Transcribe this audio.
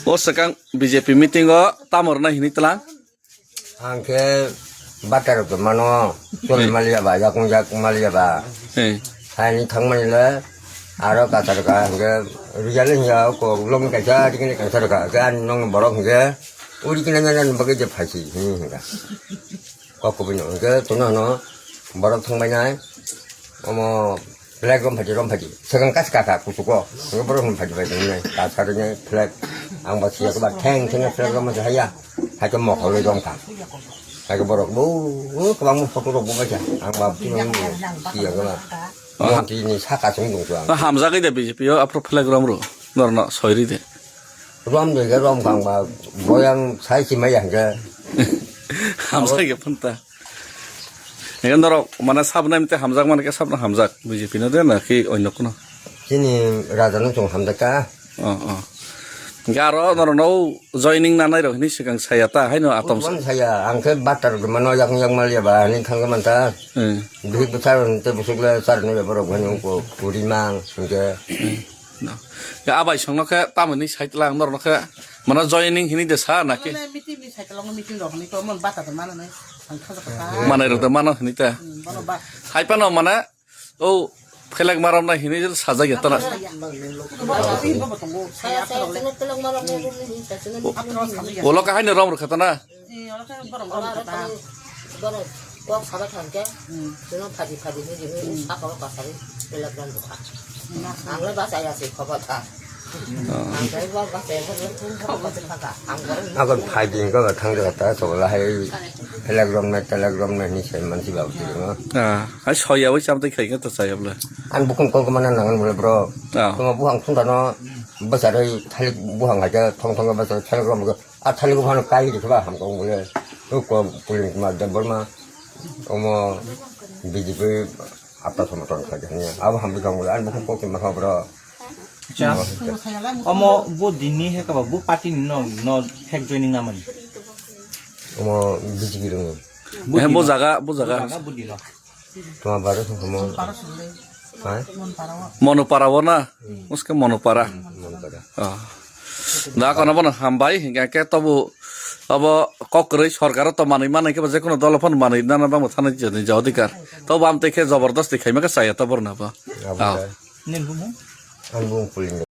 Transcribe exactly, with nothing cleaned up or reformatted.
O swkang B J P meeting o tamo rwna hini tlang? Ang khe batar rok mano, chol maliya ba, yakung yak maliya ba. Eh. Haini thangmani le, aro katar ka hingke, rijal hingya ko long kaisa, dikini kaisa ka, ke ani nong borok hingke, uri kina nana nang bagwi je phaisi, hini hingka. Kok kubui no hingke, tono no, borok thangbai nai, omo, Flag rom phaji, rom phaji. Swkang kas kaka kuchugo. Hwnkhe borok hwn phaji bai tongnai. Kasari nai flag. Ang ba siya keba theng theng flag rom phaji haya. Hai khe mokhol rom kha. Hai khe borok bo, bo kwbangma photo rok bo bacha. Ang ba phunung siya keba. Oh, monti ni saka sung dong chuang. Ah, hamjagwi de B J P o aphuru flag rom ro. Norno soiri de. Rom de ge rom kha ang ba boyang sai si maya hwnkhe. Hamjagwi phunta. Ega norok mane sabnai mte hamjak mane ke sabna hamjak B J P no de na ki onno kuno? Chini raja no chwng hamjak ka. Oh, oh. Ga aro norok no joining nanai rok hini swkang saya ta haino atom sa. Bukan saya, ang khe batar mano yang yang mal ya ba ni thang man ta. Hmm. Bihik bwsar te busuk le sar ni borok hani ko puri mang hingke. No. Ya abai song no khe tamoni side lang norok no khe mano joining hini de sa na ki? Mane meeting ni side lang meeting rok ni to mon bata to mano nai. Manai rok da mano hini ta. Hmm, bono ba. Hai pano mana o flag maram na hini jil sajak ya tana. Bono ba, bono ba tongo. Saya, saya, saya, saya, saya, saya, Olo ka hai ni rom rok khatana. Eh, olo ka borok rom khatana. Borok kok sabai thangke. Hmm. Sino phaji phaji ni jini saka o kasari belak rom rok kha. Ang le bachai ya se khobar kha. Agon phaidi wngkha thang jaga ta sobola hai flag romnai telak romnai hinwi sai mansi ba bwtwi rwngno. Ah, hai soya wi cham twi khai khe to chaya bwle. Ang bukhung kok mana nangan bwle bro. Ah. Tuma buhang thung dano bwsarwi thalik buhang hai khe thong thong bwsarwi thalik rom a thalik buhang kai ri khe ba ham kong bwle. Ko puling ma de borma omo B J P apta somoton khai khe abo ham kong bwle ang bukhung kok ma bro. Acha. Omo bo dinni he kaba bo party ni no, no fake joining namani. Omo B J P rung. Eh, bo jaga, bo jaga. Bo jaga bo dino. Tuma baro sung kamo. Hai? Monopara wo na? Uske Monopara. Monopara. Oh. Da kono bono hambai, hingke ke tobu abo kokroi sorkaro to manui manai ke je kono dolo phano manui nana bang thani je ni odhikar. Tobu am te khe jabardasti khaima khe saya to borna ba. Abo Oh. Nini bumu? Ang bumu puling.